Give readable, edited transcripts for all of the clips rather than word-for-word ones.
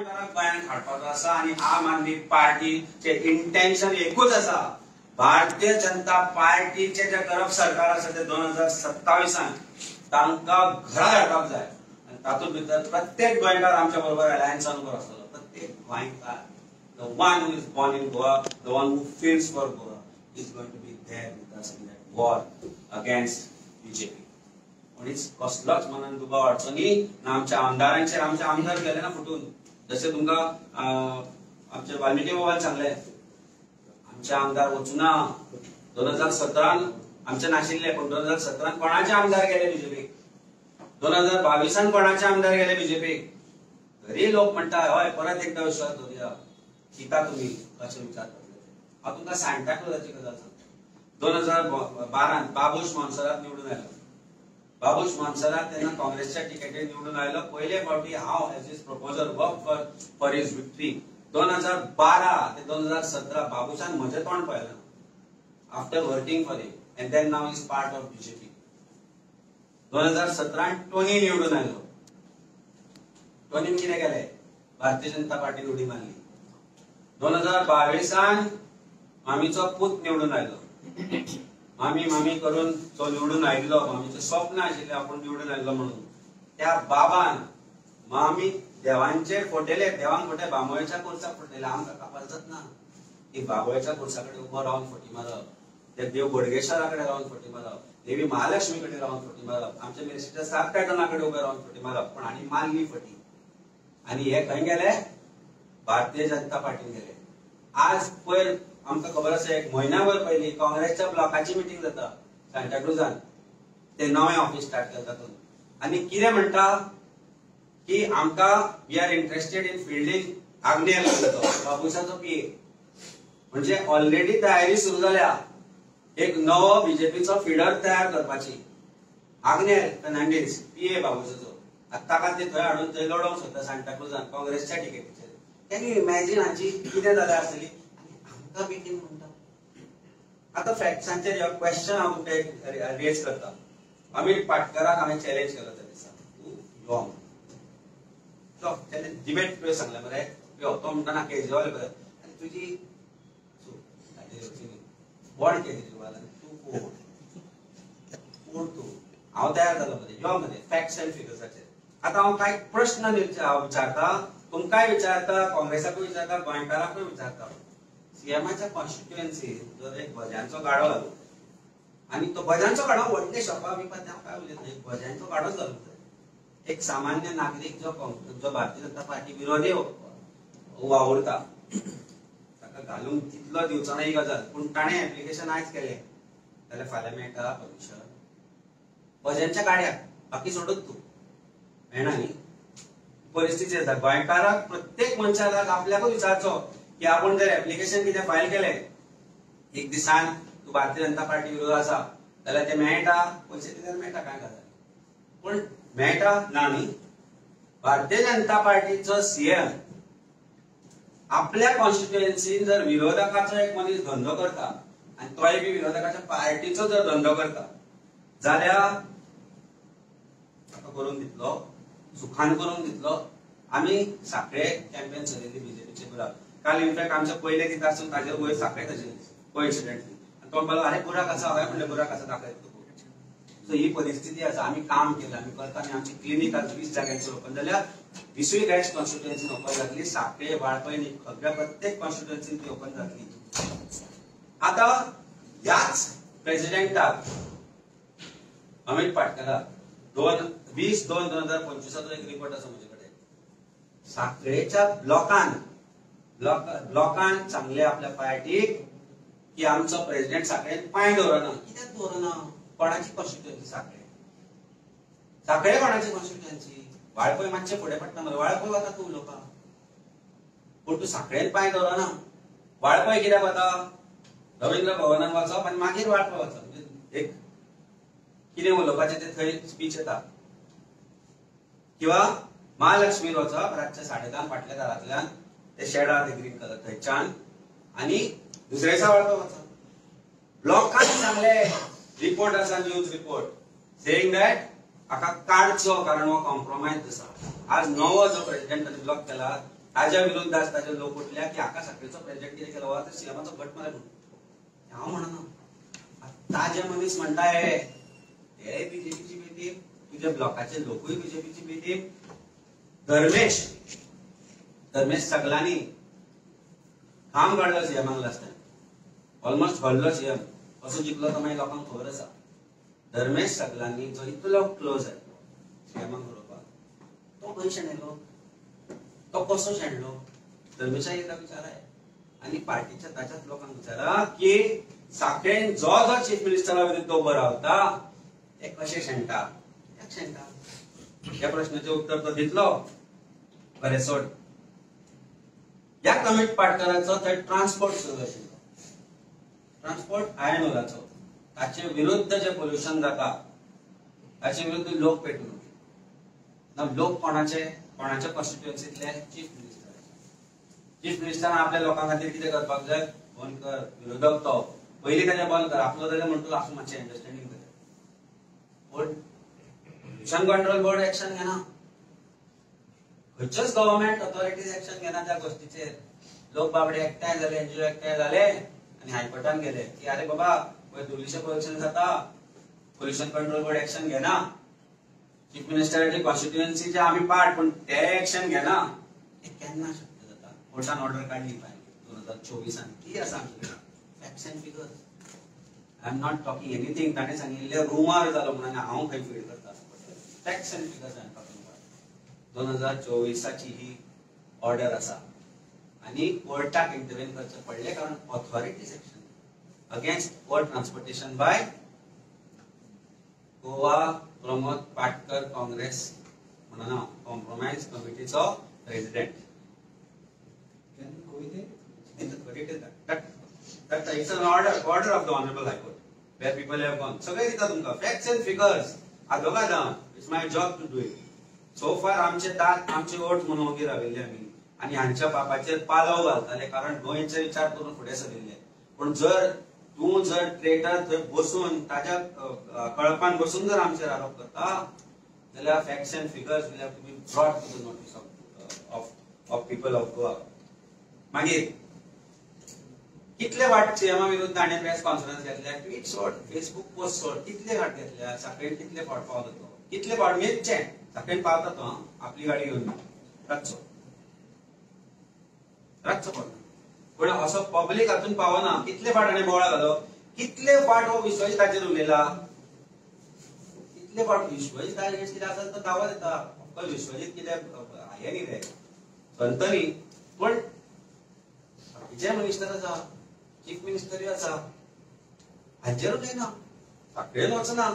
गोंयकाराक गोंयांत हाडपाचो आसा आनी आम आदमी पार्टीचे इंटेन्शन एकूच आसा, भारतीय जनता पार्टीचे जे करप सरकार आसा ते 2027 तांकां घरा धाडपाक जाय. आनी तातूंत भितर प्रत्येक गोंयकार आमच्या बरोबर अलायन्सान उबो आसतलो. प्रत्येक गोंयकार, the one who is born in Goa, the one who feels for Goa is going to be there with us in that war against BJP. कोणीच कसलोच मनान दुबाव हाडचो न्ही ना आमच्या आमदारांचेर. आमचे आमदार गेले ना फुटून, जशें तुमकां आमचे वाल्मिकी बाबान सांगलें, आमचे आमदार वचूना. 2017 आमचे नाशिल्ले, पूण 2017 कोणाचे आमदार गेले बीजेपीक, 2022 कोणाचे आमदार गेले बीजेपीक. तरी लोक म्हणटा हय परत एकदा विश्वास दवरुया. चिंता तुमी कशें विचार करतले. हांव तुमकां सांताक्रुजाची गजाल सांगता. 2012 बाबूश मोन्सेरात निवडून आयलो. बाबूश मोन्सेरात तेन्ना काँग्रेसच्या तिकेटीर निवडून आयलो. पयले फावटी हांव as his proposer work for his victory. 2012 ते 2017 बाबूशान म्हजें तोंड पळयलें after working for him, and then now is part of BJP. 2017 Tony निवडून आयलो. टोनीन कितें केलें, भारतीय जनता पार्टीन उडी मारली. 2022 मामीचो पूत निवडून आयलो. मामी मामी करून तो निवडून आयिल्लो, मामीचें स्वप्न आशिल्लें आपूण निवडून आयिल्लो म्हणून. त्या बाबान मामी देवांचेर फटयले, देवांक फटय, बांबोळेच्या कोर्साक फटयले. आमकां कापालचत ना की बांबोळेच्या कोर्सा कडेन उबो रावन फटी मारप, त्या देव बोडगेश्वरा कडेन रावन फटी मारप, देवी महालक्ष्मी कडेन रावन फटी मारप, आमच्या मिनिस्ट्रीच्या 7 पॅटर्ना कडेन उबे रावन फटी मारप. पण आनी मारली फटी. आनी हे खंय गेले, भारतीय जनता पार्टीन गेले. आज पयर आमकां खबर आसा, एक म्हयन्याभर पयलीं काँग्रेसच्या ब्लॉकाची मिटींग जाता सांताक्रुजान, ते नवें ऑफिस स्टार्ट केलें तातूंत. आनी कितें म्हणटा की आमकां we are interested in fielding Agnel बाबूशाचो पीए. म्हणजे ऑलरेडी तयारी सुरू जाल्या एक नवो बीजेपीचो फिडर तयार करपाची. आग्नेल फेर्नांडीस पीए बाबूशाचो, आतां ताका ते थंय हाडून थंय लडोवंक सोदता सांताक्रुजान काँग्रेसच्या टिकेटीचेर. Can you imagine हाची कितें जाल्या आसतली. आनी आमकां बेगीन म्हणटा. आतां फॅक्ट्सांचेर क्वेश्चन हांव तुमकां रेज करता. अमीत पाटकराक हांवें चॅलेंज केलो त्या दिसा, तूं यो यो चॅलेंज डिबेट तुवें सांगलें मरे, यो. तो म्हणटा ना केजरीवाल बरें, आनी तुजी कोण केजरीवाल आनी तूं कोण, कोण तूं. हांव तयार जालो मरे, यो मरे फॅक्ट्स एंड फिगर्साचेर. आतां हांव कांय प्रश्न विचारता, तुमकांय विचारता, काँग्रेसाकूय विचारता, गोंयकाराकूय विचारता. सीएमाच्या कॉन्स्टिट्युएन्सी जर एक भज्यांचो गाडो घालूं, आनी तो भज्यांचो गाडो व्हडले शॉपा बिपा हांव काय उलयत न्ही, भज्यांचो गाडोच घालूंक जाय. एक सामान्य नागरीक जो जो भारतीय जनता पार्टी विरोधी वावुरता ताका घालूंक तितलो दिवचो ना ही गजाल. पूण ताणें एप्लिकेशन आयज केलें जाल्यार फाल्यां मेळटा परमिशन भज्यांच्या गाड्याक, बाकी सोडूच तूं मेळना न्ही. परिस्थिती आसा गोंयकाराक प्रत्येक मनशाक आपल्याकूच विचारचो की आपूण जर एप्लिकेशन कितें फायल केलें एक दिसान तूं भारतीय जनता पार्टी विरोध आसा जाल्यार ते मेळटा, पयशे दिल्यार मेळटा, कांय गजाल पूण मेळटा ना न्ही. भारतीय जनता पार्टीचो सीएम आपल्या कॉन्स्टिट्युएन्सीन जर विरोधकाचो एक मनीस धंदो करता आनी तोय बी विरोधकाच्या पार्टीचो जर धंदो करता जाल्यार ताका करून दितलो, सुखान करून दितलो. आमी साखळे कॅम्पेन चलयली बीजेपीचे बुराक. काल इनफॅक्ट आमचे पयले दिता आसून ताजेर वयर साखळे ताजेर कोइन्सिडेंटली आनी तो म्हणपाक आरे बुराक आसा, हांवें म्हणलें बुराक आसा दाखयत तुका. सो ही परिस्थिती आसा. आमी काम केलें, आमी करता. आनी आमची क्लिनीक आज 20 जाग्यांचेर ओपन जाल्या, 20 गॅस कॉन्स्टिट्युएन्सीन ओपन जातली, साखळे वाळपय सगळ्या प्रत्येक कॉन्स्टिट्युएन्सीन ती ओपन जातली. आतां ह्याच प्रेसिडेंटाक अमीत पाटकराक 20/2/2025 एक रिपोर्ट आसा म्हजे कडेन. साखळेच्या ब्लॉकान ब्लॉकान सांगले आपल्या पार्टीक की आमचो प्रेसिडेंट साखळेन पांय दवरना. कित्याक दवरना? कोणाची कॉन्स्टिट्युएन्सी साखळे? साखळे कोणाची कॉन्स्टिट्युएन्सी? वाळपय मातशें फुडें पडटा मरे, वाळपय वता तूं उलोवपाक, पूण तूं साखळेन पांय दवरना. वाळपय कित्याक वता? रवींद्र भवनान वचप आनी मागीर वाळपय वचप. एक कितें उलोवपाचें तें थंय स्पीच येता. किंवा महालक्ष्मीर वचप रातच्या 10:30 फाटल्या दारांतल्यान ते शेडा ते ग्रीन कलर थंयच्यान आनी दुसऱ्या दिसा वाळपय वचप. ब्लॉकान सांगले, रिपोर्ट आसा, न्यूज रिपोर्ट सेईंग that हाका काडचो कारण हो कॉम्प्रोमायज आसा. आज नवो जो प्रेसिडेंट ताणें ब्लॉक केला ताज्या विरुद्ध आज ताजे लोक उठल्या की हाका साखळेचो प्रेसिडेंट कितें केलो वा सीएमाचो घट मरे म्हणून. हांव म्हणना, ताजे मनीस म्हणटा हे हे बीजेपीची बी टीम, तुज्या ब्लॉकाचे लोकूय बीजेपीची बी टीम. धर्मेश धर्मेश सगळ्यांनी खाम काडलो सीएमाक लास्ट टायम, ऑलमोस्ट हरलो सीएम, कसो जिखलो तो मागीर लोकांक खबर आसा. धर्मेश सगळ्यांनी जो इतलो क्लोज आसलो सीएमाक उलोवपाक, तो खंय शेणलो, तो कसो शेणलो? धर्मेशाक एकदां विचाराय आनी पार्टीच्या ताच्याच लोकांक विचारा की साखळेन जो जो चीफ मिनिस्टरा विरुद्ध उबो रावता ते कशे शेणटा, कित्याक शेणटा? ह्या प्रश्नाचें उत्तर तो दितलो. बरें सोड, ह्या अमित पाटकराचो थंय ट्रान्सपोर्ट सुरू आशिल्लो, ट्रान्सपोर्ट आयर्न ओराचो, ताचे विरुद्ध जे पोल्युशन जाता ताचे विरुद्ध लोक पेटून उठले. लोक कोणाचे, कोणाच्या कॉन्स्टिट्युएन्सीतले? Chief minister. चीफ मिनिस्टरान आपल्या लोकां खातीर कितें करपाक जाय? बंद कर, विरोधक तो पयलीं ताजें बंद कर, आपलो जाल्यार म्हणटलो आसूं मातशें अंडरस्टँडींग कर. पूण पोल्युशन कंट्रोल बोर्ड एक्शन घेना, खंयच्योच गव्हर्मेंट ऑथॉरिटीज एक्शन घेना त्या गोष्टीचेर. लोक बाबडे एकठांय जाले, एनजीओ एकठांय जाले आनी हायकोर्टान गेले की अरे बाबा पळय धुळीचें पोल्युशन जाता, पोल्युशन कंट्रोल बोर्ड एक्शन घेना, चीफ मिनिस्टराची कॉन्स्टिट्युएन्सीचे आमी पार्ट पूण ते एक्शन घेना. ते केन्ना शक्य जाता? कोर्टान ऑर्डर काडली फायनली 2024 ती आसा आमचे कडेन, facts and figures. I am not talking anything, ताणें सांगिल्लें रुमर जालो म्हणून हांव खंय फीड करता. Facts and figures I am talking about. 2024 he order आसा आनी कोर्टाक इंटरव्हीन करचें पडलें कारण authorities action against ore transportation by Goa Pramod Patkar Congress म्हणून compromise कमिटीचो president. It's an order, order of the honourable high court where people have gone. सगळे दिता तुमकां facts and figures. आदोगाद हांव, it's my job to do it. So far आमचे दांत आमचे ओठ म्हणून ओगी राविल्ले आमी आनी हांच्या पापाचेर पालव घालताले कारण गोंयचे विचार करून फुडें सरिल्ले. पूण जर तूं जर ट्रेटर थंय बसून ताज्या कळपान बसून जर आमचेर आरोप करता जाल्यार facts and figures will have to be brought to the notice of people of Goa. मागीर कितले वाट सीएमा विरुद्ध हाणें प्रेस कॉन्फरन्स घेतल्या, ट्वीट सोड, फेसबूक पोस्ट सोड, कितले फाट घेतल्या, साखळेन कितले फावट पावता तो, कितले फावट मेजचे साखळेन पावता तो आपली गाडी घेवन रातचो रातचो पावता, पूण असो पब्लीक हातून पावना. कितले फाट हाणें बोवाळ घालो, कितले फाट हो विश्वजिताचेर उलयला, कितले फाट विश्वजिता कितें आसा तो दावत येता. ऑफकोर्स विश्वजीत कितें हें न्ही रे, संत न्ही, पूण बाकीचे मिनिस्टर आसा, चीफ मिनिस्टरूय आसा, हांचेर उलयना, साखळेन वचना.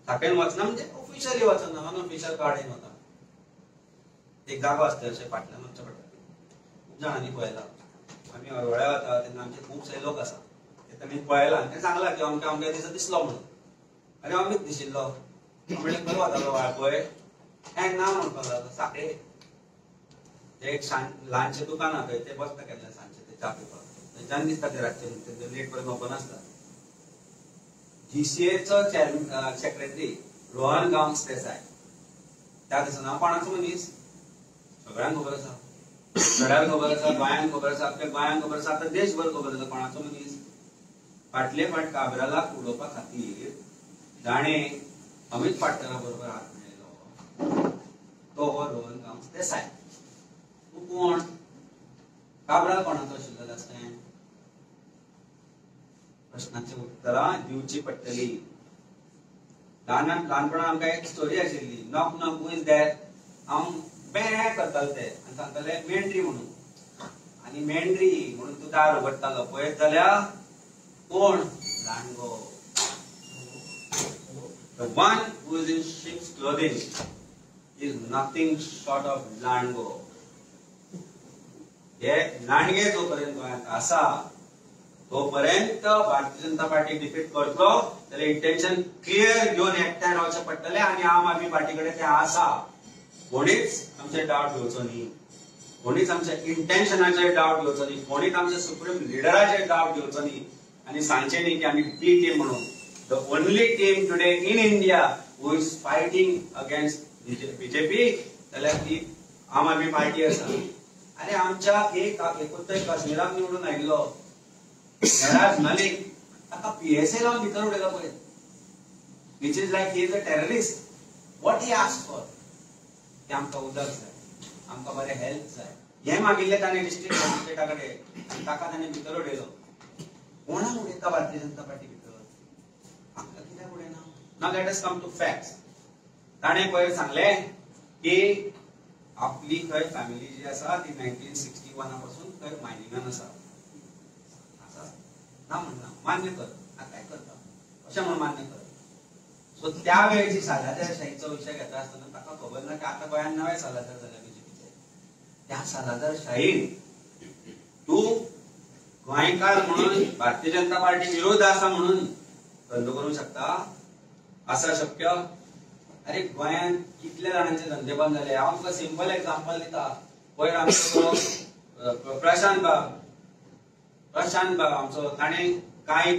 साखळेन वचना म्हणजे ऑफिशियली वचना, अनऑफिशियल कार्ड वता. एक जागो आसता अशें फाटल्यान वचचें पडटा, खूब जाणांनी पळयला. आमी हरवळ्या वता तेन्ना आमचे खुबशे लोक आसा ते तांणी पळयला आनी ते सांगला की अमक्या अमक्या दिसा दिसलो म्हणून. आनी अमीत दिशिल्लो म्हणलें खंय वतालो वाळपय, हें ना म्हणपाक लागलो साखळे. ते एक ल्हानशें दुकान आहा थंय ते बसता केन्ना सांजचे ते च्या पिवपाक, थंयच्यान दिसता ते रातचे ते लेट पर्यंत ओपन आसता. जीसीएचो सेक्रेटरी रोहन गांवस देसाय त्या दिसा हांव कोणाचो मनीस सगळ्यांक खबर आसा, सगळ्यांक खबर आसा, गोंयांक खबर आसा, आपल्या गोंयांक खबर आसा, आतां देशभर खबर आसा कोणाचो मनीस. फाटले फाट काब्रालाक उडोवपा खातीर जाणें अमित पाटकरा बरोबर हात मेळयलो तो हो रोहन गांवस देसाय. तूं कोण? काब्राल कोणाचो आशिल्लो लास्ट टायम? प्रश्नाची उत्तरां दिवची पडटली. ल्हानपणान आमकां एक स्टोरी आशिल्ली, knock knock who is that, हांव बॅ करताले ते आनी सांगताले मेंढरी म्हणून, आनी मेंढरी म्हणून तूं दार उगडटालो पळयत जाल्यार कोण? लांडगो. The one who is in sheep's clothing is nothing short of लांडगो. हे लांडगे जोपर्यंत गोंयांत आसा तोपर्यंत भारतीय जनता पार्टी डिफीट करतलो. जाल्यार इंटेन्शन क्लियर घेवन एकठांय रावचें पडटलें आनी आम आदमी पार्टी कडेन तें आसा. कोणीच आमचे डावट घेवचो न्ही, कोणीच आमच्या इंटेन्शनाचेर डावट घेवचो न्ही, कोणीच आमच्या सुप्रीम लिडराचेर डावट घेवचो न्ही आनी सांगचें न्ही की आमी बी टीम म्हणून. The only team today in India who is fighting against BJP जाल्यार ती आम आदमी पार्टी आसा. अरे आमच्या एक एकूच काश्मीराक निवडून आयिल्लो मेहराज मलिक ताका पीएसए लावन भितर उडयलो पळय, which is like he is a terrorist. What he ask for? की आमकां उदक जाय, आमकां बरें हेल्थ जाय, हें मागिल्लें ताणें डिस्ट्रिक्ट मजिस्ट्रेटा कडेन आनी ताका ताणें भितर उडयलो. कोणाक उडयता भारतीय जनता पार्टी भितर? आमकां कित्याक उडयना? Now let us come to facts. ताणें पयर सांगलें की आपली खंय फॅमिली जी आसा ती 1961 पासून खंय मायनिंगान आसा. आसा ना म्हणना, मान्य कर, आतां काय करता अशें म्हणून मान्य कर. सो त्या वेळची सालादारशाहीचो विशय घेता आसतना ताका खबर ना की आतां गोंयांत नवे सालादार जाल्या बीजेपीचे. त्या सालादारशाहीन तूं गोंयकार म्हणून भारतीय जनता पार्टी विरोध आसा म्हणून धंदो करूंक शकता? आसा शक्य? अरे गोंयांत कितले जाणांचे धंदे बंद जाले. हांव तुका सिंपल एग्जाम्पल दिता. पयर आमचो प्रशांत बाब, प्रशांत बाब आमचो, ताणें कांय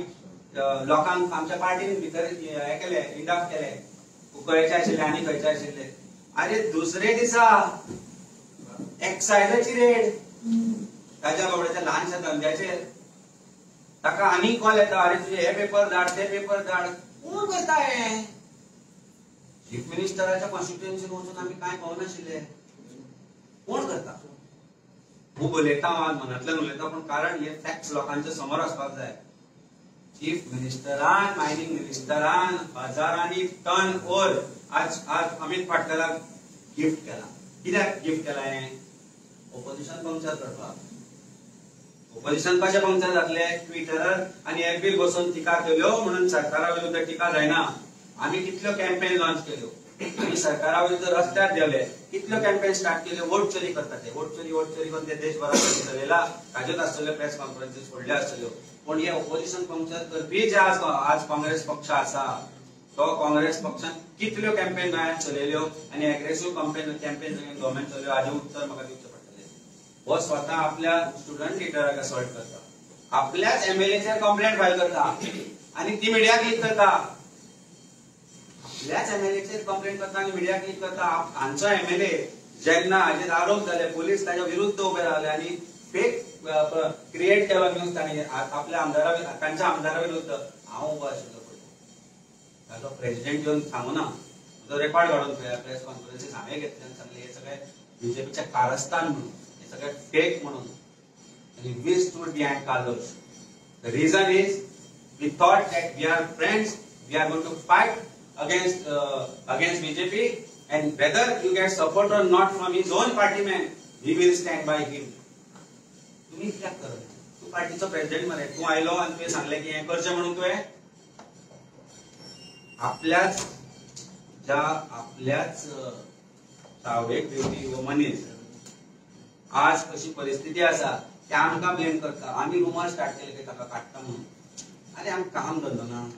लोकांक आमच्या पार्टीन भितर हे केले, इंडक्ट केले, कुंकळेचे आशिल्ले आनी खंयचे आशिल्ले. अरे दुसरे दिसा एक्सायजाची रेड ताच्या बाबड्याच्या ल्हानशा धंद्याचेर. ताका आनी कॉल येता, अरे तुजे हे पेपर धाड, ते पेपर धाड. कोण करता हें? चीफ मिनिस्टराच्या कॉन्स्टिट्युएन्सीन वचून आमी कांय पावनाशिल्ले. कोण करता? खूब उलयता हांव, मनांतल्यान उलयता, पूण कारण हे फॅक्ट्स लोकांच्या समोर आसपाक जाय. चीफ मिनिस्टरान, मायनिंग मिनिस्टरान हजारांनी टन ओर आज आज अमित पाटकराक गिफ्ट केला. कित्याक गिफ्ट केला हें? ओपोजिशन पंक्चर करपाक. ओपोजिशन कशें पंक्चर जातले? ट्विटरार आनी एफबीर बसून टिका केल्यो म्हणून सरकारा विरुद्ध टिका जायना. आमी कितल्यो कॅम्पेन लॉन्च केल्यो, आमी सरकारा विरुद्ध रस्त्यार देंवले, कितल्यो कॅम्पेन स्टार्ट केल्यो. वोट चोरी करता ते, वोट चोरी वोट चोरी करून ते देशभरात चलयला. ताज्योच आसतल्यो प्रेस कॉन्फरन्सीस व्हडल्यो आसतल्यो. पूण हे ओपोजिशन पंक्चर करपी जे आज आज काँग्रेस पक्ष आसा तो काँग्रेस पक्षान कितल्यो कॅम्पेन गोंयांत चलयल्यो आनी एग्रेसिव्ह कॅम्पेन गव्हर्मेंट चलयल्यो हाजें उत्तर म्हाका दिवचें पडटलें. हो स्वता आपल्या स्टुडंट लिडराक असॉल्ट करता, आपल्याच एमएलएचेर कंप्लेंट फायल करता आनी ती मिडियाक लीक करता. आपल्याच एमएलएचेर कंप्लेंट करता आनी मिडियाक लीक करता. हांचो एमएलए जेन्ना हाजेर आरोप जाले, पोलीस ताच्या विरुद्ध उबे रावले आनी फेक क्रिएट केलो न्यूज ताणें आपल्या आमदारा, तांच्या आमदारा विरुद्ध. हांव उबो आशिल्लो पळय, ताजो प्रेसिडेंट येवन सांगूना, म्हजो रेकॉर्ड काडून पळय, प्रेस कॉन्फरन्सीस हांवें घेतले आनी सांगलें हे सगळे बीजेपीचे कारस्थान म्हणून, हे सगळे फेक म्हणून. आनी we stood behind Carlos. The reason is we thought that we are friends, we are going to fight against BJP, and whether you get support or not from his own party man, we will stand by him. तुम्ही कित्याक करत? तूं पार्टीचो president मरे, तूं आयलो आनी तुवें सांगलें की हें करचें म्हणून. तुवें आपल्याच ज्या आपल्याच चावडेक दिवपी हो मनीस आज अशी परिस्थिती आसा ते आमकां ब्लेम करता. आमी रुमर स्टार्ट केले की ताका काडटा म्हणून. आरे आमकां काम धंदो ना.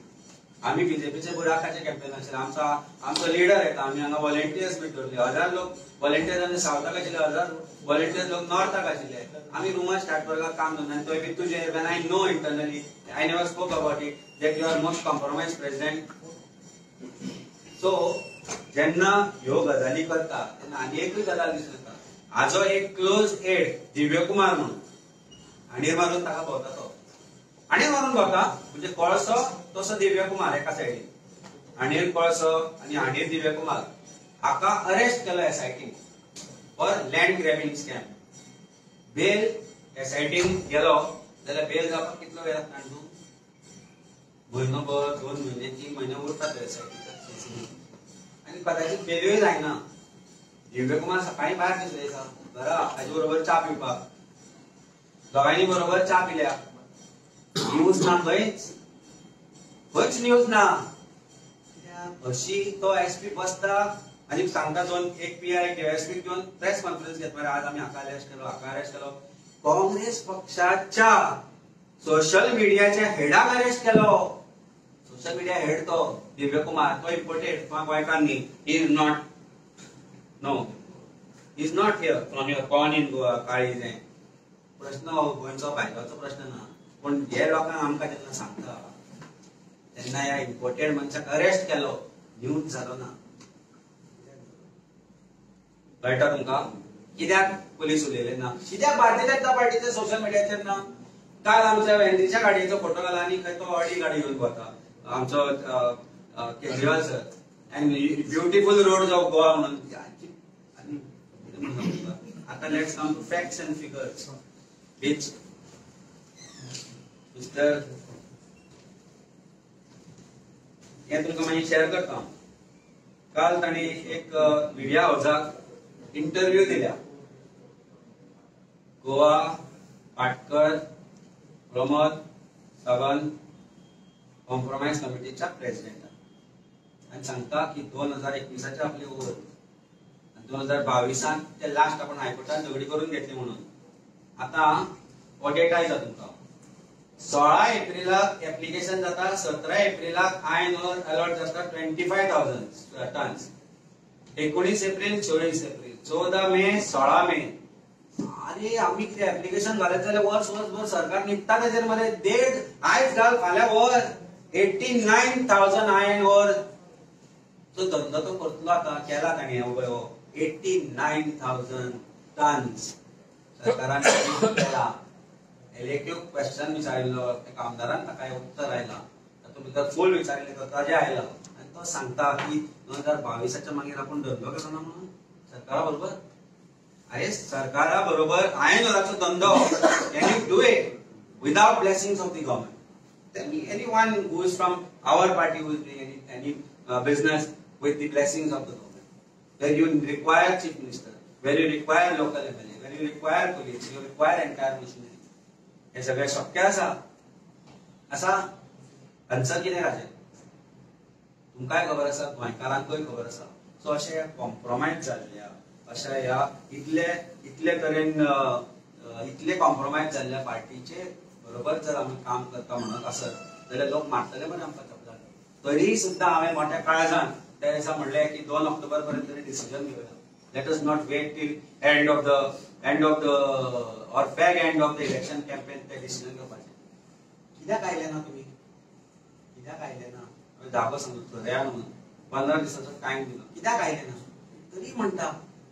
आमी बीजेपीचे बुराकाचे कॅम्पेन आशिल्ले. आमचो आमचो लिडर येता, आमी हांगा व्हॉलेंटियर्स बी दवरले, 1000 लोक व्हॉलेंटियर्स आमचे सावथाक आशिल्ले, 1000 व्हॉलेंटियर्स लोक नॉर्थाक आशिल्ले. आमी रुमर स्टार्ट करपाक काम धंदो. आनी तोय बी तुजेर, when I know internally, I never spoke about it, that you are most compromise president. So जेन्ना ह्यो गजाली करता तेन्ना आनी एकूय गजाल दिसून येता. हाजो एक क्लोज एड दिव्यकुमार म्हणून हांडीर मारून ताका भोंवता. तो हांडीर मारून भोंवता म्हणजे कोळसो तसो दिव्यकुमार एका सायडीन, हांडीर कोळसो आनी हांडीर दिव्यकुमार हाका अरेस्ट केलो एसआयटीन for land grabbing scam. Bail एसआयटीन गेलो जाल्यार बेल जावपाक कितलो वेळ लागता न्हू? म्हयनोभर, 2 म्हयने, 3 म्हयने उरतात एसआयटीच्या केसीनी आनी कदाचित बेलूय जायना. दिव्यकुमार सकाळीं भायर दुसरे दिसा घरा ताजे बरोबर च्या पिवपाक, दोगांयनी बरोबर च्या पिल्या. न्यूज ना खंयच, खंयच न्यूज ना. अशी तो एसपी बसता आनी सांगता दोन, एक पीआर एक एसपी घेवन प्रेस कॉन्फरन्स घेत मरे, आज आमी हाका अरेस्ट केलो, हाका अरेस्ट केलो. काँग्रेस पक्षाच्या सोशल मिडियाच्या हेडाक अरेस्ट केलो. सोशल मिडिया हेड तो दिव्यकुमार, तो इम्पोर्टेड, तो गोंयकार न्ही. He is not, no, he is not here from your born in Goa. काळीज हें प्रश्न गोंयचो भायलोचो प्रश्न ना. पूण हे लोकांक आमकां जेन्ना सांगता तेन्ना ह्या इम्पोर्टेड मनशाक अरेस्ट केलो, न्यूज जालो ना. कळटा तुमकां? कित्याक पुलीस उलयले ना? कित्याक भारतीय जनता पार्टीचे सोशल मिडियाचेर ना? काल आमच्या वेंडीच्या गाडयेचो फोटो घाला आनी खंय तो ऑडी गाडी घेवन वता आमचो Kejriwal sir, and beautiful road of Goa म्हणून. आता let's come to facts and figures which mister हे तुमकां मागीर शेअर करता. काल तांणी एक मिडिया हावसाक इंटरव्यू दिल्या. गोवा पाटकर प्रमोद सावंत कॉम्प्रोमायज कमिटीच्या प्रेसिडेंटान आनी सांगता की 2021 आपले ओवर आनी 2022 ते लास्ट आपण हायकोर्टान झगडी करून घेतली म्हणून. आता हो डेटा येता तुमकां 16 एप्रिलाक एप्लिकेशन जाता, 17 एप्रिलाक आयन ओर अलॉट जाता 25,000 टन्स, 19 एप्रिल, 24 एप्रिल, 14 मे, 16 मे. अरे आम्ही कितें एप्लिकेशन घालत जाल्यार वर्स वर्सभर सरकार न्हिदता ताचेर मरे. देड आयज घाल फाल्यां वर 89,000 आयन ओर तो धंदो तो करतलो आतां केला ताणें. हो 89,000 टन्स सरकारान केला. एलएक्यू क्वेश्चन विचारिल्लो एका आमदारान, ताका उत्तर आयलां, तातूंत भितर फूल विचारिल्लें तो ताजें आयलां आनी तो सांगता की 2022 मागीर आपूण धंदो केलो ना म्हणून सरकारा बरोबर. अरे सरकारा बरोबर आयन ओराचो धंदो can you do it without blessings of the government? Tell me anyone who is from our party who is doing any business with the blessings of the government, where you require chief minister, where you require local MLA, where you require police, you require entire machinery. हे सगळें शक्य आसा? आसा? Answer कितें ताजें तुमकांय खबर आसा, गोंयकारांकूय खबर आसा. सो अशें कॉम्प्रोमायज जाल्ल्या अशा ह्या इतले इतले तरेन इतले कॉम्प्रोमायज जाल्ल्या पार्टीचे बरोबर जर आमी काम करता म्हणत आसत जाल्यार लोक मारतले मरे आमकां चपलान. तरी सुद्दां हांवें मोठ्या काळजान त्या दिसा म्हणलें की 2 ऑक्टोबर पर्यंत तरी डिसिजन घेवया. Let us not wait till end of the or fag end of the election campaign ते डिसिजन घेवपाचें. कित्याक आयले ना तुमी? कित्याक आयले ना? हांवें जागो सांगलो थरया म्हणून 15 दिसांचो टायम दिलो, कित्याक आयले ना? तरी म्हणटा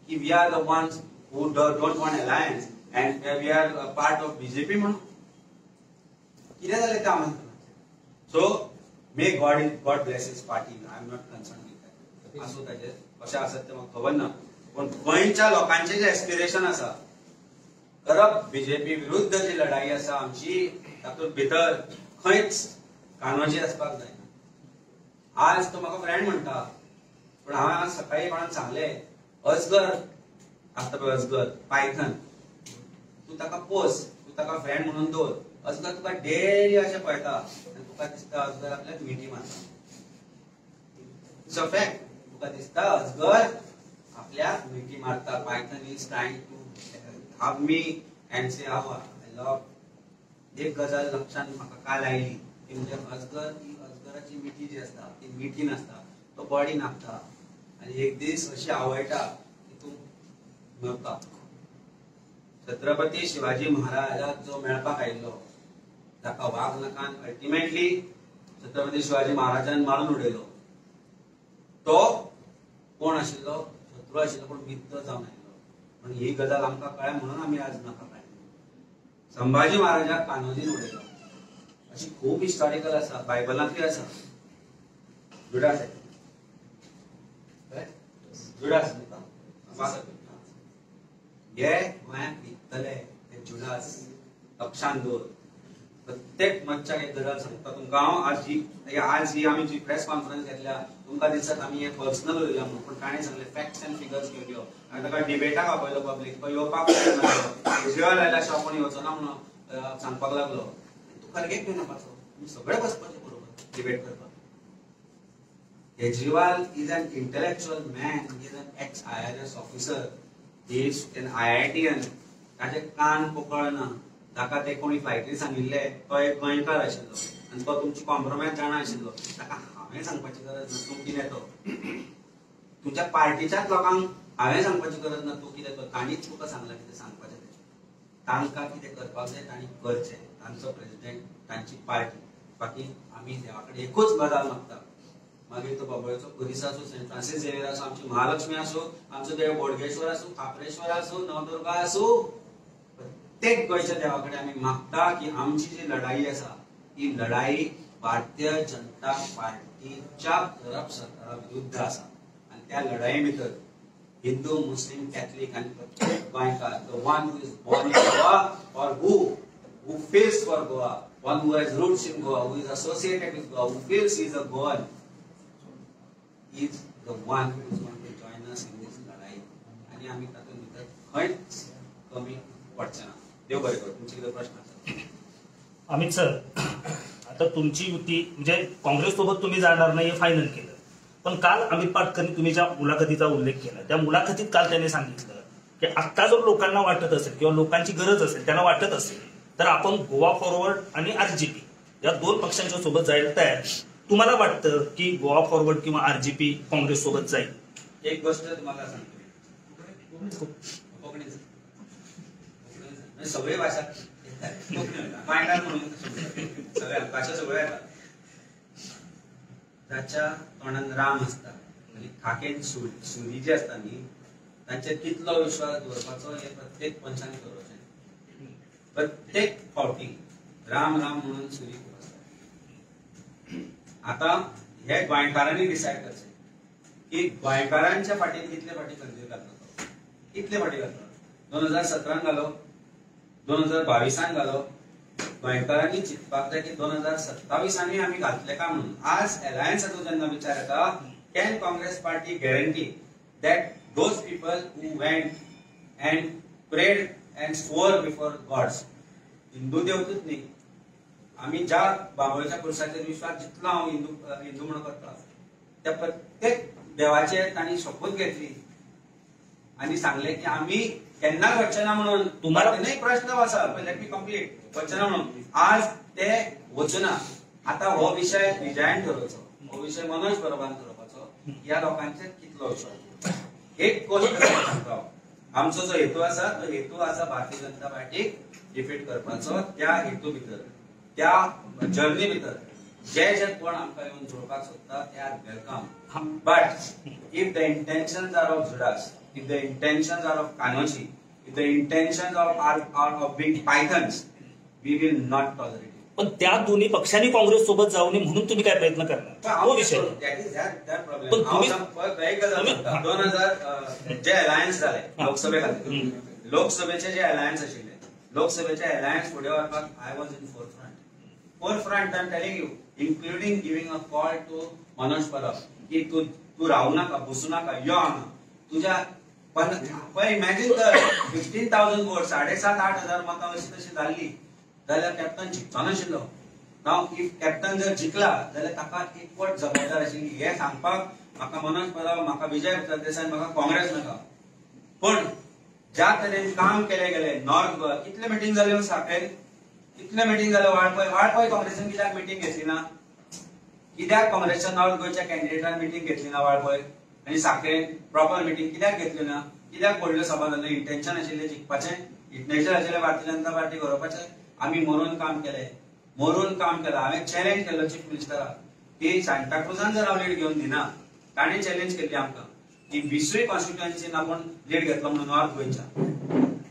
की we are the ones who don't want alliance and we are part of BJP म्हणून. कितें जालें तें आमकां. So may God bless his party. I am not concern with that. आसूं ताजेर कशें आसत तें म्हाका खबर ना, पूण गोंयच्या लोकांचें जें एस्पिरेशन आसा, करप बीजेपी विरुद्ध जी लढाई आसा आमची, तातूंत भितर खंयच कानोजी आसपाक जायना. आज तो म्हाका फ्रेंड म्हणटा, पूण हांवें आज सकाळी कोणाक सांगलें, अजगर आसता पळय, अजगर पायथन, तूं ताका पोस, तूं ताका फ्रेंड म्हणून दवर. अजगर तुका डेली अशें पळयता आनी तुका दिसता अजगर आपल्याक मिठी मारता. It's a fact. तुका दिसता अजगर आपल्याक मिठी मारता. Python is trying to have me and say how I love. एक गजाल लक्षांत म्हाका काल आयली ती म्हणजे अजगर ही अजगराची मिठी जी आसता ती मिठी नासता, तो बॉडी नापता आनी एक दीस अशी आवडटा की तूं मरता. छत्रपती शिवाजी महाराजाक जो मेळपाक आयिल्लो ताका वाग नकान अल्टिमेटली छत्रपती शिवाजी महाराजान मारून उडयलो. तो कोण आशिल्लो? शत्रू आशिल्लो, पूण मित्र जावन आयिल्लो. पूण ही गजाल आमकां कळ्ळ्या म्हणून आमी आज नाका काडली. संभाजी महाराजाक कानोजीन उडयलो. अशी खूब हिस्टॉरिकल आसा, बायबलांतली आसा. जुडास जुडास हे गोंयांत विकतले ते जुडास, लक्षांत दवर. प्रत्येक मनशाक एक गजाल सांगता तुमकां हांव. आज ही आमी जी प्रेस कॉन्फरन्स घेतल्या तुमकां दिसत आमी हें पर्सनल उलयल्या म्हणून, पूण ताणें सांगलें फॅक्ट्स एंड फिगर्स घेवन यो. हांवें ताका डिबेटाक आपयलो, पब्लीक तो येवपाक केजरीवाल आयला अशें आपूण येवचो ना म्हणून सांगपाक लागलो. तूं खरगेक घेवन येवपाचो, तुमी सगळे बसपाचे बरोबर डिबेट करपाक. Kejriwal is an intellectual man, he is an ex IRS officer, he is an IITian. ताचे कान पोकळना, ताका ते कोणी फ्लायटीर सांगिल्ले, तो एक गोंयकार आशिल्लो आनी तो तुमची कॉम्प्रोमायज जाणा आशिल्लो. ताका हांवें सांगपाची गरज ना तूं कितें तो. तुमच्या पार्टीच्याच लोकांक हांवें सांगपाची गरज ना तूं कितें तो. तांणीच तुका सांगलां कितें सांगपाचें तें. तांकां कितें करपाक जाय तांणी करचें. तांचो प्रेजिडेंट, तांची पार्टी. बाकी आमी देवा कडेन एकूच गजाल मागता, मागीर तो बाबोळेचो खुरीस आसूं, सेंट फ्रांसीस झेवियर आसूं, आमची महालक्ष्मी आसूं, आमचो देव बोडगेश्वर आसूं, खाप्रेश्वर आसूं, नवदुर्गा आसूं, प्रत्येक गोंयच्या देवा कडेन आमी मागता की आमची जी लढाई आसा ती लढाई भारतीय जनता पार्टीच्या करप सरकारा विरुद्ध आसा आनी त्या लढाई भितर हिंदू, मुस्लिम, कॅथलिक आनी प्रत्येक गोंयकार, the one who is born in Goa or who feels for Goa, one who has roots in Goa, who is associated with Goa, who feels he is a Goan, is the one who is going to join us in this लढाई. आनी आमी तातूंत भितर खंयच कमी पडचे ना. देव बरें करूं. तुमचे कितें प्रश्न आसा? अमित सर, आता तुमची युती म्हणजे काँग्रेस सोबत तुम्ही जाणार नाही हे फायनल केलं, पण काल अमित पाटकरनी तुम्ही ज्या मुलाखतीचा उल्लेख केला त्या मुलाखतीत काल त्यांनी सांगितलं की आता जर लोकांना वाटत असेल किंवा लोकांची गरज असेल, त्यांना वाटत असेल तर आपण गोवा फॉरवर्ड आणि आरजीपी या दोन पक्षांच्या सोबत जायला तयार. तुम्हाला वाटतं की गोवा फॉरवर्ड किंवा आरजीपी काँग्रेस सोबत जाईल? एक गोष्ट तुम्हाला सांगतो, कोकणीच सगळे भाषा गोंयकार म्हणून सगळ्या भाषा सगळ्यो येतात. ताच्या तोंडान राम आसता आनी खाकेन सुरी जी आसता न्ही, तांचेर कितलो विश्वास दवरपाचो हे प्रत्येक मनशान दवरचें. प्रत्येक फावटी राम राम म्हणून सुरी खूब आसता. आतां हे गोंयकारांनी डिसायड करचें की गोंयकारांच्या फाटीन कितले फाटी खंजीर घातलो, कितले फाटी घातलो. 2017 घालो, 2022 घालो. गोंयकारांनी चिंतपाक जाय की 2027 आमी घातले काय म्हणून. आज अलायन्साचो जेन्ना विचार येता, can Congress party guarantee that those people who went and prayed and swore before gods, Hindu देवतूच न्ही, आमी ज्या बाबोळच्या पुरुषाचेर विश्वास जितलो हांव हिंदू हिंदू म्हणून करता त्या प्रत्येक देवाचे तांणी शपथ घेतली आनी सांगले की आमी केन्नाच वचचे ना म्हणून. तुम्हाला नाही प्रश्न आसा, let me complete. वचचे ना म्हणून आज ते वचना. आता हो विशय विजयान ठरोवचो, हो विशय मनोज परबान ठरोवपाचो, ह्या लोकांचेर कितलो विश्वास. एक गोष्ट सांगता, आमचो जो हेतू आसा तो हेतू आसा भारतीय जनता पार्टीक डिफीट करपाचो. त्या हेतू भितर, त्या जर्नी भितर जे जे कोण आमकां येवन जोडपाक सोदता ते are welcome. But if the intentions are of Judas, if the intentions are of Kanoji, if the intentions are of being pythons, we will not tolerate it. पण त्या दोन्ही पक्षांनी काँग्रेस सोबत जाऊ नये म्हणून तुम्ही काय प्रयत्न करणार? तो विषय. पण तुम्ही 2000 जे अलायन्स झाले लोकसभे खातीर, लोकसभेचे जे अलायन्स आशिल्ले, लोकसभेचे अलायन्स फुडें व्हरपाक I was in forefront. Forefront I am telling you, including giving a call to Manoj Parab की तूं तूं रावू नाका, बसूं नाका, यो हांगा. तुज्या पळय इमॅजीन कर, 15,000 वोट, 7,500-8,000 मतां अशी तशी जाल्ली जाल्यार कॅप्टन जिखचो नाशिल्लो. नाव if captain जर जिखला जाल्यार ताका एकवट जबाबदार आशिल्ली हें सांगपाक म्हाका मनोज परब, म्हाका विजय सरदेसाय, म्हाका काँग्रेस नाका. पूण ज्या तरेन काम केलें गेलें नॉर्थ गोवा, कितले मिटींग जाल्यो साखळेन, कितले मिटींग जाल्यो वाळपय, वाळपय काँग्रेसीन कित्याक मिटींग घेतली ना? कित्याक काँग्रेसच्या नॉर्थ गोंयच्या कॅन्डिडेटान मिटींग घेतली ना वाळपय आनी साखळेन प्रॉपर मिटींग कित्याक घेतली ना? कित्याक व्हडल्यो सभा जाल्यो? इंटेन्शन आशिल्लें जिखपाचें, इंटेन्शन आशिल्लें भारतीय जनता पार्टी गरोवपाचें. आमी मरून काम केलें, मरून काम केलां. हांवें चॅलेंज केल्लो चीफ मिनिस्टराक की सांताक्रुजान जर हांव लीड घेवन दिना, ताणें चॅलेंज केल्ली आमकां की 20 कॉन्स्टिट्युएन्सीन आपूण लीड घेतलो म्हणून नॉर्थ गोंयच्या.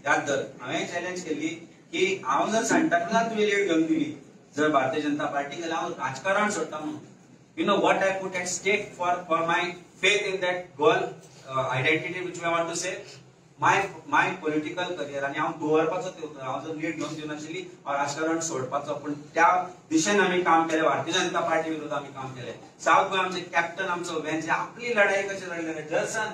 याद धर, हांवें चॅलेंज केल्ली की हांव जर सांताक्रुजान तुवें लीड घेवन दिली जर भारतीय जनता पार्टी जाल्यार हांव राजकारण सोडटा म्हणून. You know what I put at stake for my faith in that Goan identity which I want to say, my political career. आनी हांव दवरपाचो ते उतर, हांव जर लीड घेवन दिवनाशिल्ली हांव राजकारण सोडपाचो. पूण त्या दिशेन आमी काम केलें, भारतीय जनता पार्टी विरुद्ध आमी काम केलें. सावथ गोंय आमचे कॅप्टन आमचो वेन्स आपली लढाई कशी लढले, जर्सन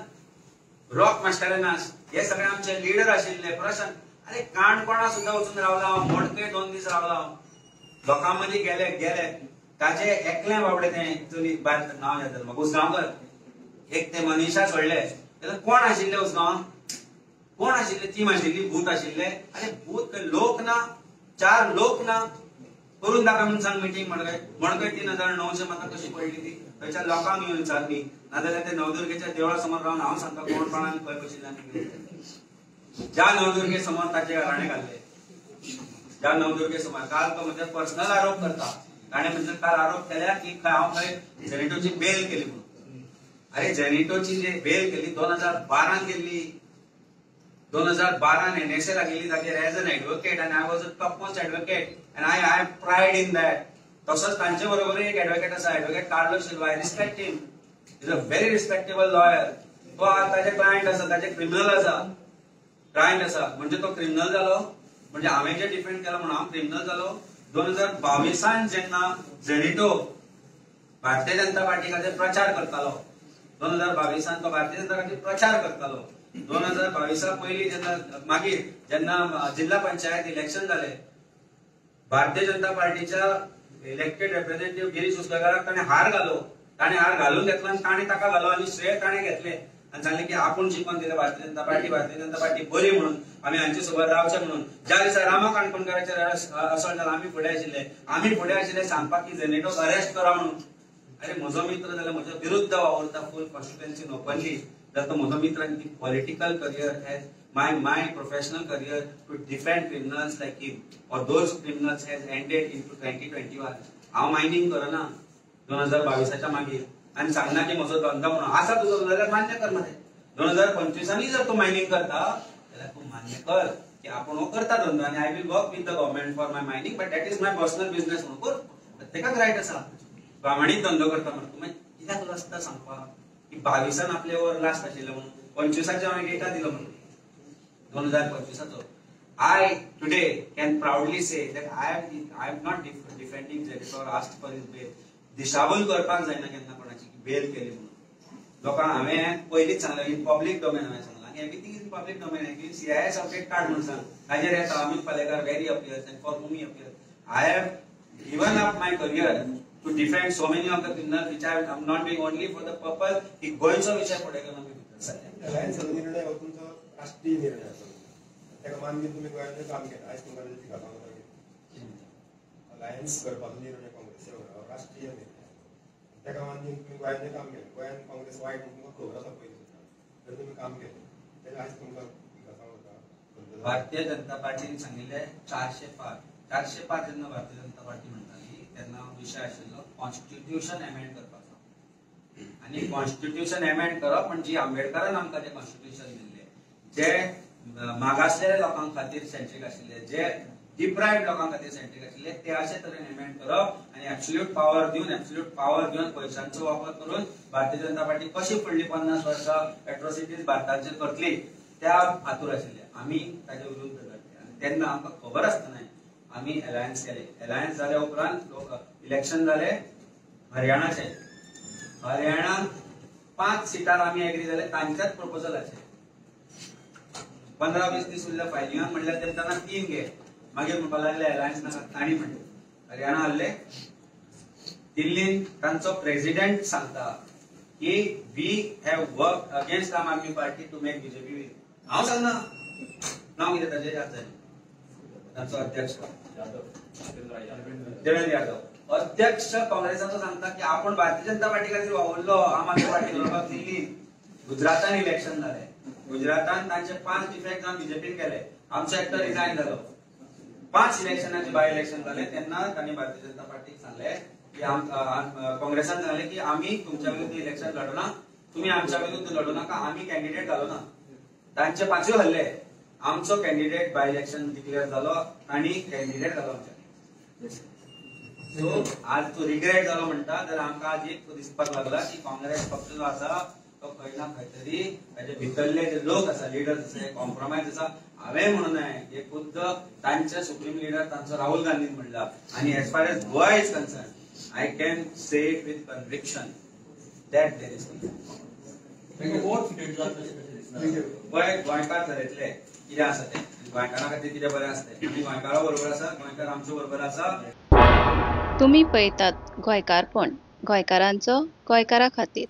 रॉक मास्टरेनास हे सगळे आमचे लिडर आशिल्ले. प्रशांत, अरे काणकोणा सुद्दां वचून रावला हांव, मडकय 2 दीस रावला हांव, लोकां मदीं गेले गेले. ताजे एकलें बाबडे तें चली बायल नांव याद जालें म्हाका, उसगांवकर एक ते मनीषा सोडले. जाल्यार कोण आशिल्ले उसगांवां? कोण आशिल्ले? टीम आशिल्ली, भूत आशिल्ले. अरे भूत लोक ना, 4 लोक ना, करून दाखय म्हणून सांग मिटींग. मडकय मडकय 3,900 मतां कशी पडली ती थंयच्या लोकांक येवन विचारली, नाजाल्यार ते नवदुर्गेच्या देवळा समोर रावन हांव सांगता कोण कोणाक खंय बशिल्ले. ज्या नवदुर्गे समोर ताचे घराणे घाल्ले, ज्या नवदुर्गे समोर काल तो म्हजेर पर्सनल आरोप करता ताणें म्हणजे काल आरोप केल्या की हांव खंय झेनिटोची बेल केली म्हणून. अरे झेनिटोची जे बेल केली 2012 केल्ली, 2012 एनएसए लागलेली ताचेर एज एन एडवोकेट आनी I was a top most advocate and I have pride in that. तसोच तांचे बरोबर एक एडवोकेट आसा, advocate Carlos Silva, I respect him, is a very respectable lawyer. तो ताजे क्लायंट आसा, ताजे क्रिमिनल आसा, क्लायंट आसा, म्हणजे तो क्रिमिनल जालो, म्हणजे हांवें जे डिफेंड केला म्हणून हांव क्रिमिनल जालो. 2022 जेन्ना झेनिटो भारतीय जनता पार्टी खातीर प्रचार करतालो, 2022 तो भारतीय जनता खातीर प्रचार करतालो. 2022 पयलीं जेन्ना मागीर जेन्ना जिल्हा पंचायत इलेक्शन जाले, भारतीय जनता पार्टीच्या इलेक्टेड रिप्रेझेंटेटिव्ह गिरीश उसगांवकाराक ताणें हार घालो, ताणें हार घालून घेतलो आनी ताणें ताका घालो आनी श्रेय ताणें घेतलें आनी सांगलें की आपूण जिखून दिलें भारतीय जनता पार्टी, भारतीय जनता पार्टी बरी म्हणून आमी हांचे सोबत रावचें म्हणून. ज्या दिसा रामा काणकोणकाराचेर असॉल्ट जाला आमी फुडें आशिल्ले, आमी फुडें आशिल्ले सांगपाक की झेनिटोक अरेस्ट करा म्हणून. अरे म्हजो मित्र जाल्यार म्हज्या विरुद्ध वावुरता फूल कॉन्स्टिट्युएन्सी ओपनली, जाल्यार तो म्हजो मित्र आनी political career has my professional career to defend criminals like him or those criminals has ended in 2021. हांव मायनींग करना 2022 मागीर आनी सांगना की म्हजो धंदो म्हणून आसा तुजो जाल्यार मान्य कर मरे. 2025 जर तूं मायनींग करता जाल्यार तूं मान्य कर की आपूण हो करता धंदो आनी I will work with the government for my mining but that is my personal business म्हणून कर, प्रत्येकाक रायट आसा. प्रामाणीक धंदो करता म्हणून तूं मागीर कित्याक लजता सांगपाक की 22 आपले वर लास्ट आशिल्लें म्हणून, 25 हांवें डेटा दिलो म्हणून 2025. I today can proudly say that I am not defending Zenito or asked for his bail. दिशाभूल करपाक जायना केन्ना कोणाची की बेल केली म्हणून. लोकांक हांवें पयलींच सांगलें, इन पब्लीक डोमेन हांवें सांगलां आनी everything in public domain. CIS update काड म्हणून सांग, ताजेर येता Amit Palekar where he appears and for whom he appears. I have given up my career to defend so many of the criminals which I am not doing only for the purpose की गोंयचो विशय फुडें घेवन आमी भितर सरले. अलायन्साचो निर्णय हो तुमचो राष्ट्रीय निर्णय आसा, ताका मान दिवन तुमी गोंयांत काम केलें. आयज तुमकां ताची टिका जावंक लागली. अलायन्स करपाचो निर्णय काँग्रेसी वांगडा हो राष्ट्रीय निर्णय, ताका मान दिवन तुमी गोंयांत काम केलें. गोंयांत काँग्रेस वायट म्हणून तुमकां खबर आसा पयलीं सुद्दां, तरी तुमी काम केलें, ताका आयज तुमकां टिका जावंक जाता. भारतीय जनता पार्टीन सांगिल्लें 400 पार, 400 पार जेन्ना भारतीय जनता पार्टी म्हणटाली तेन्ना विशय आशिल्लो कॉन्स्टिट्युशन एमेंड करपाचो आनी कॉन्स्टिट्युशन एमेंड करप म्हणजे आंबेडकरान आमकां जें कॉन्स्टिट्युशन दिल्लें, जे मागासलेल्या लोकां खातीर सेंट्रीक आशिल्ले, जे डिप्रायव्ड लोकां खातीर सेंट्रीक आशिल्ले, ते अशे तरेन एमेंड करप आनी एब्सोल्यूट पावर दिवन, एब्सोल्यूट पावर घेवन पयशांचो वापर करून भारतीय जनता पार्टी कशी फुडली 50 वर्सां एट्रोसिटीज भारताचेर करतली त्या हातूर आशिल्ले. आमी ताचे विरुद्ध लढले आनी तेन्ना आमकां खबर आसतना आमी अलायन्स केले. अलायन्स जाल्या उपरांत लोक इलेक्शन जाले हरियाणाचे, हरियाणांत 5 सिटार आमी एग्री जाले तांच्याच प्रपोजलाचेर. 15-20 दीस उरले फायलिंगाक, म्हणल्यार तेन्ना 3 घे, मागीर म्हणपाक लागले अलायन्स नाका, तांणी म्हणलें. हरियाणा हरले. दिल्लीन तांचो प्रेसिडेंट सांगता की we have work against Aam Aadmi Party to make BJP win. हांव सांगना, नांव कितें ताचें याद जायना, तांचो अध्यक्ष देवेंद्र यादव, अध्यक्ष काँग्रेसाचो सांगता की आपूण भारतीय जनता पार्टी खातीर वावुरलो आम आदमी पार्टी करपाक दिल्लीन. गुजरातान इलेक्शन जालें, गुजरातान तांचे 5 डिफेक्ट जावन बीजेपीन गेले, आमचो एकटो रिजायन जालो. 5 इलेक्शनाचे बाय इलेक्शन जाले तेन्ना तांणी भारतीय जनता पार्टीक सांगलें की काँग्रेसान सांगलें की आमी तुमच्या विरुद्ध इलेक्शन लढना, तुमी आमच्या विरुद्ध लढू नाका, आमी कॅन्डिडेट घालू ना. तांचे 5 हरले, आमचो कॅन्डिडेट बाय इलेक्शन डिक्लेअर जालो आनी कॅन्डिडेट जालो आमच्या. सो आज तो रिग्रेट जालो म्हणटा जाल्यार आमकां आज एक दिसपाक लागला की काँग्रेस पक्ष जो आसा तो खंय ना खंय तरी ताजे भितरले जे लोक आसा, लिडर्स आसा, कॉम्प्रोमायज आसा. हांवें म्हणून हे खुद्द तांचे सुप्रीम लिडर तांचो राहुल गांधीन म्हणला. आनी as far as Goa is concern I can say it with conviction that there is Goa गोंयकार थरयतले कितें आसा तें, गोंयकारां खातीर कितें बरें आसतें. आमी गोंयकारां बरोबर आसा, गोंयकार आमचे बरोबर आसा. तुमी पळयतात गोंयकारपण, गोंयकारांचो गोंयकारा खातीर.